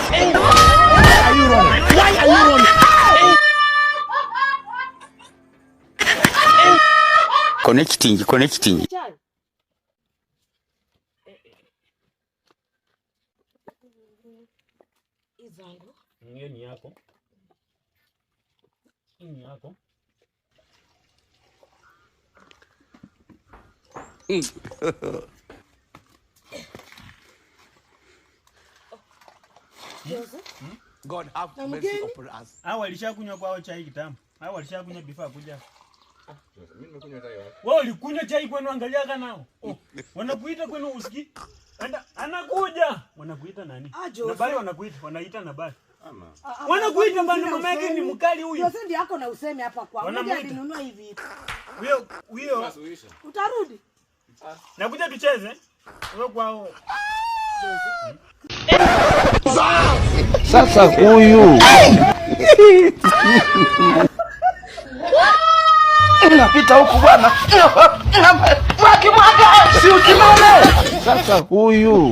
Are you running? Why are you running? Connecting, connecting. Chai. Izangu. Hiyo ni yako. Hii ni yako. God have Na mercy mgeni? upon us. Hao walishakunywa kwao chai kitambo. Hao walishakunywa before kuja. Mimi nimekunywa chai wapi? Wewe ulikunywa chai kwenu, angalia kana nao. Oh, wanakuita kwenu usiki. Anda, anakuja. Wanakuita nani? Ah, Jose. Nabali wanakuita, wanaita Nabali. Ama. Wanakuita bana, mama yake ni mkali huyu. Jose ndiye ako na usemi hapa kwa. Mmoja Wanamuita. alinunua hivi. Huyo huyo Suluhisha. Utarudi? nakuja tucheze. Wewe kwao. Sasa huyu napita huku bwana, mwage si usimame. Sasa huyu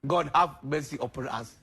God have mercy upon us.